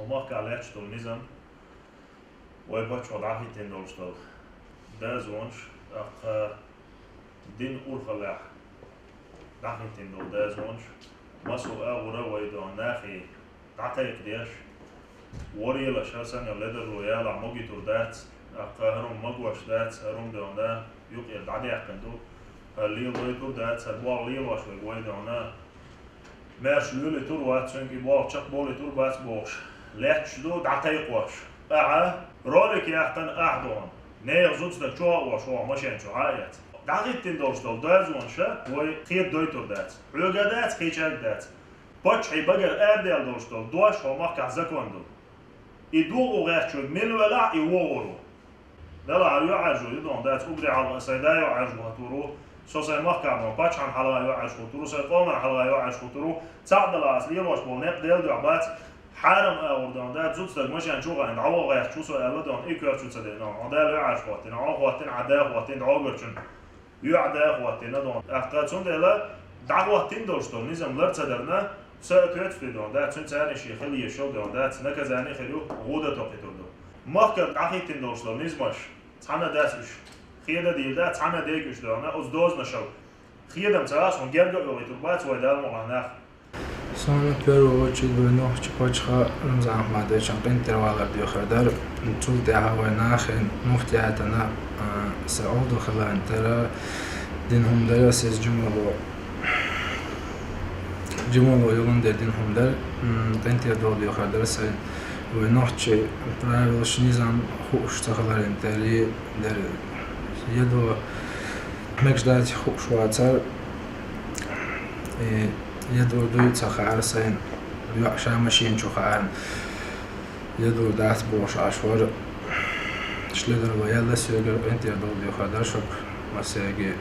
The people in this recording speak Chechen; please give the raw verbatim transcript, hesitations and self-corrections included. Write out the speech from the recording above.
Махкахь лаьтташ долу низам, вай паччахьо дӀахӀиттина долуш долу дозанаш, тӀаккха динан урхаллехь дӀахӀиттина долу дозанаш, массо а агӀора вай догӀу нахе дӀакхайкхадеш, варелаш, хӀара санна ледарло ялахь магуьйтур дац, тӀаккха хӀара хӀума магош дац, хӀара хӀума догӀу юкъера дӀадаьккхина ду, хӀара леладойтур дац, хӀара болх лелош верг вай догӀу маьрша лелойтур вац, цуьнга и болх чекхболуьйтур бац бохуш, лаьтташ ду дӀакхайкхош. Ахьа ролик яьккхина ахьа догӀу, нехан зуда стаг чу а вош, оха машен чу хьа а эц. ДӀахӀиттина долуш долу дозанаш вай кхетадойтур дац. Хьоьга дац, кхечаьрга дац. Паччахьан багара арадаьлла долуш долу дош хӀокху махкахь закон ду. И догӀу гӀерташ верг мила велахь а, и вогӀур ву. Делахь хӀара юьхьӀаьржо ю догӀу дац, уггаре хьалха сайн да юьхьӀаьржа хӀоттур ву, со сайн махкахь долу паччахьан хьалха юьхьӀаьржа хӀоттур ву, сайн къоман хьалха юьхьӀаьржа хӀоттур ву, цхьаъ делахь аса лелош болу некъ Делан дуьхьа бац, хьарам агӀор догӀу дац, зуда стаг машен чу а ваьлла, дӀаваха гӀерташ ву со аьлла догӀу, и коьрта чу ца деана, хьо Дала юьхьӀаьржа хӀоттийна, хьо хӀоттийна, хьан да хӀоттийна, дӀогурчун юьхь а да хӀоттийна догӀу. ТӀаккха цундела дӀахӀоттийна долуш долу низам лар ца дарна, са а тоьцу догӀу дац, цуьнан царна шен хила езаш йолу догӀу дац, наказание хир ю, гӀуда токхуьйтур ду. Махкара дӀахӀиттина долуш долу низамаш, цхьана а дац уьш, хеда а дийр дац, цхьана а дайта уьш догӀу, оцу дозанашал хедам ца гӀаш, хьуна герга а йогӀуьйтур бац вай Дала мукъ лахь нах. Суна первую очередь вай нохчийн паччахьа Рамзан Ахматовичан къинтӀера валар доьхур дара. Цул тӀаьхьа вай нахана муфтиятана, а, сан Ӏовдал хиларна тера дина хӀума дара, аса иза жимало, жимало йолун де дина хӀума дара, м, къинтӀера дола доьхур дара сайн. Вай нохчийн правилаш, низам хууш ца хиларна тера дара. Едо мегаш дац хууш вацара, и едо дуй ца хаьара сайна, йоӀ ша машен чу хаьарна, едо дац бохуш Ӏаш вара. Шледарло яьлла соьгара къинтӀера дола доьхур дара шуьга массаьрга.